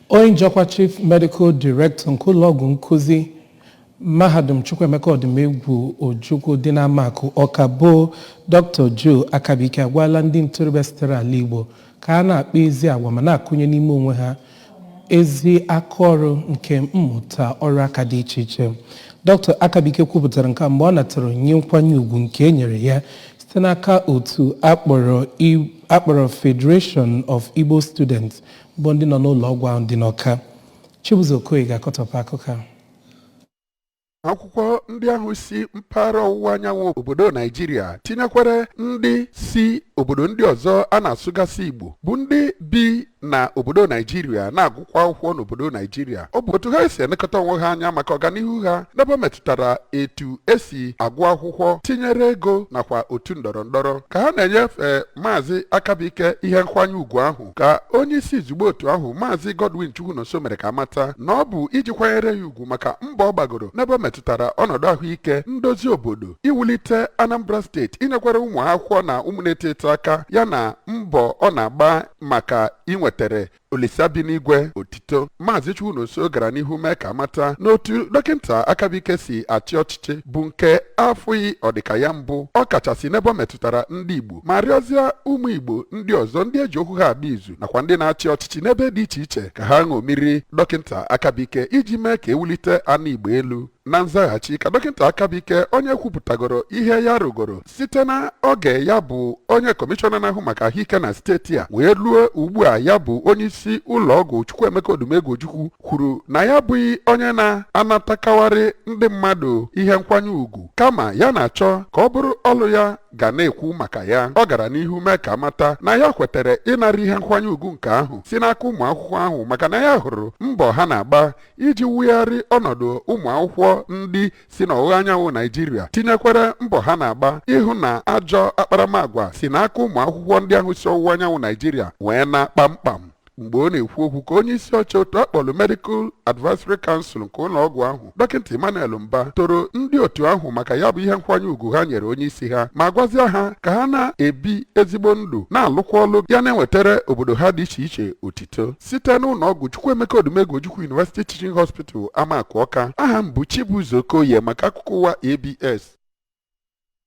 Onye jikwa Chief Medical Director nke ụlọọgwụ nkụzi Mahadum Chukwuemeka Odumegwu Ojukwu dị n'Amakụ Ọka bụ Dr. Joe Akabike agwala ndị ntorobịa sitere ala Igbo ka a na-akpa ezi agwa ma na-akụnye n'ime onwe ha ezi akaọrụ nke mmụta ọrụ aka dị iche iche. Dr. Akabike kwupụtara nke a mgbe ọ natara onyinye nkwanye ugwu nke e nyere ya site n'aka otu akpọrọ Federation of Igbo Students bụ ndị nọ n'ụlọ ọgwụ ahụ dị n'Ọka. Chibuzo Okoye ga-akọtọpụ akụkọ a. Akwụkwọ ndị ahụ si mpaghara ọwụwa anyanwụ obodo Naijiria, tinyekwara ndị si obodo ndị ọzọ a na-asụgasị Igbo, bụ ndị bi na obodo Naijiria na-agụkwa akwụkwọ n'obodo Naijiria, ọ bụ otu ha si elekọta onwe ha anya maka ọganihu ha n'ebe ọ metụtara etu esi agụ akwụkwọ, tinyere ego nakwa otu ndọrọ ndọrọ, ka ha na-enyefe Maazị Akabike ihe nkwanye ugwu ahụ, ka onye isi izugbe otu ahụ, Maazị Godwin Chukwunonso, mere ka amata na ọ bụ iji kwanyere ya ugwu maka mbọ ọ gbagoro n'ebe ọ metụtara ọnọdụ ahụike, ndozi obodo, iwulite Anambra Steeti, inyekwara ụmụ akwụkwọ na ụmụ na-eto eto aka, ya na mbọ ọ na-agba maka inwetere Olisa bi n'igwe otito. Maazị Chukwunonso gara n'ihu mee ka amata n'otu Dọkịta Akabike si achị ọchịchị bụ nke afụghị ọdịka ya mbụ, ọ kachasị n'ebe ọ metụtara ndị Igbo, ma rịọzie ụmụ Igbo ndị ọzọ, ndị eji okwu ha agba izu nakwa ndị na-achị ọchịchị n'ebe dị iche iche, ka ha ṅomiri Dọkịta Akabike iji mee ka ewulite anụ Igbo elu. Na nzaghachi, ka Dọkịta Akabike, onye kwupụtagoro ihe ya rụgoro site na oge ya bụ onye kọmishọna na-ahụ maka ahụike na steeti a wee ruo ugbu a ya bụ onye isi ụlọ ọgwụ Chukwuemeka Odumegwu Ojukwu, kwuru na ya abụghị onye na-anatakarị ndị mmadụ ihe nkwanye ugwu, kama ya na-achọ ka ọ bụrụ ọlụ ya ga na-ekwu maka ya. Ọ gara n'ihu mee ka amata na ya kwetere ịnara ihe nkwanye ugwu nke ahụ si n'aka ụmụ akwụkwọ ahụ, maka na ya hụrụ mbọ ha na-agba iji wugharị ọnọdụ ụmụ akwụkwọ ndị si n'ọwụwa anyanwụ Naijiria, tinyekwara mbọ ha na-agba ịhụ na ajọ akparamagwa si n'aka ụmụ akwụkwọ ndị ahụ si ọwụwa anyanwụ Naijiria wee na kpamkpam. Mgbe ọ na-ekwu okwu, ka onye isi oche otu akpọrọ Medical Advisory Council nke ụlọ ọgwụ ahụ, Dọkịta Emmanuel Mba, toro ndị otu ahụ maka ya bụ ihe nkwanye ugwu ha nyere onye isi ha, ma gwazie ha ka ha na-ebi ezigbo ndụ, na-alụkwa ọlụ ya na-enwetara obodo ha dị iche iche otito. Site n'ụlọ ọgwụ Chukwuemeka Odumegwu Ojukwu University Teaching Hospital, Amakụ Ọka, aha m bụ Chibuzo Okoye maka akụkọ ụwa ABS.